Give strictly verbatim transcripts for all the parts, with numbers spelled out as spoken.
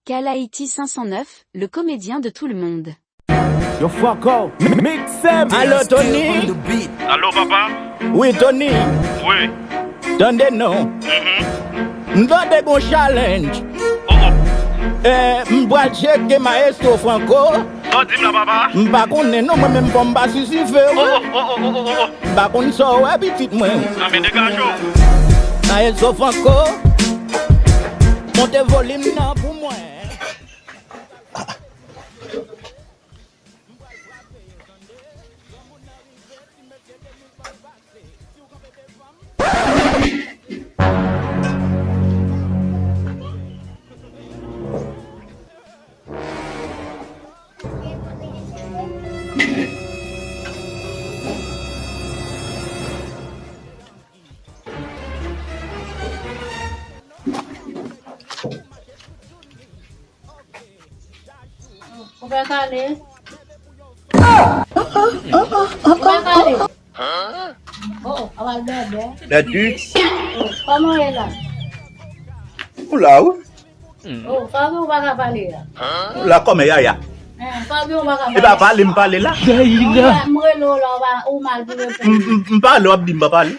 Kalaiti cinq cent neuf, le comédien de tout le monde. Yo, fuck off. Mix em. Alo, Tony. Alo, papa. Wi, Tony. Wi. Tande non. Mhm. M tande gon challenge. Oh, oh. Eh, m pral tcheke Maestro Franco. Sa w di m la, papa? M pa konnen non, mwen menm fò m pa sisife, wi. Oh, oh, oh, oh, oh, oh, oh. M pa konn sa w wè, pitit mwen. A, men degaje w. Maestro Franco, monte volim nan pou mwen. Ou fè kale? Ou fè kale? Oh, oh, a pral bèbè. Bèbè. Oh, kòman w ye la? Ou la, wi. Oh, sa vle ou pa ka pale a? Ou la kòman, Yaya? Eh, sa vle ou pa ka pale? E pa pale m pale la. Dayila. M rele w la, ou pa, ou mal pou reponn. M, m, m pale, w ap di m pa pale.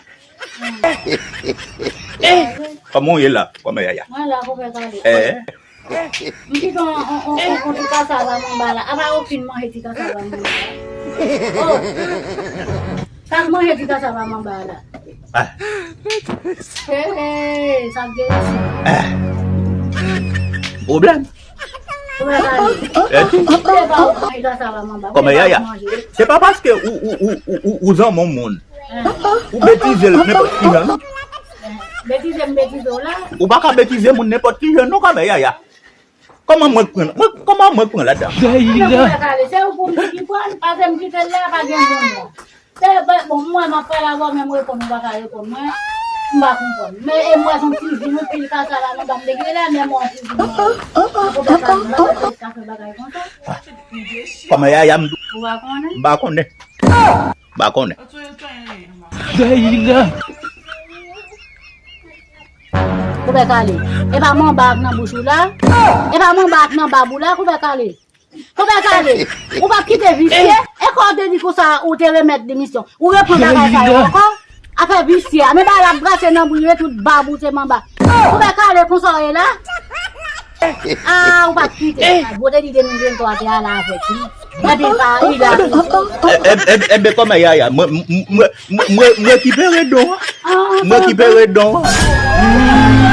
Kòman w ye la? Kòman, Yaya? Mwen la, konpè Kale. Eh? M kite on, on, on, on, on ti kasava m anba la. Apa ou fin manje ti kasava m anba la? Oh! Sa k manje ti kasava m anba la? Ah. Hey, hey, sa k gen isi? Ah. Pwoblèm. Konpè Kale. Eh? Ou te pa ou manje ti kasava m anba. Kòman, Yaya? Se pa paske ou, ou, ou, ou, ou, ou zanmi yon moun. Ou betize l nenpòt ki jan, non. Betize m betize w la. Ou pa ka betize moun nenpòt ki jan, non, kòman, Yaya? Kòman mwen k pran, mwen, kòman mwen k pran ladan? Dayila. Konpè Kale, se ou pou m di ki pran, paske m kite l la, pa gen moun la. Se, bon, mwen, m ap pale avè w, men m reponn, ou pa ka reponn mwen. M pa konprann. Men, e mwen, se yon ti vin, yon pil kasava, mwen, ban m dekile la, men mwen, yon ti vin, mwen. Konpè Kale, m pa ka fè bagay konsa. Kòman, Yaya, m, ou pa konnen? M pa konnen. M pa konnen. Dayila. Konpè Kale. E pa manba ak nan bouch ou la? E pa manba ak nan bab ou la, Konpè Kale? Konpè Kale, ou p ap kite visye? E kò w te di konsa ou te remèt demisyon. Ou reprann bagay sa yo ankò? Afè visye a. Men bagay la ap brase nan bri, tout bab ou se manba. Konpè Kale, konsa w ye la? Ah, ou pa t kite. Bondye di de mil venntwa te ale avèk li. Epi pa, li la. E, e, e, e, ben, kòman, Yaya? Mwen, mwen, mwen, mwen, mwen rekipere don an. Ah, mwen rekipere don an.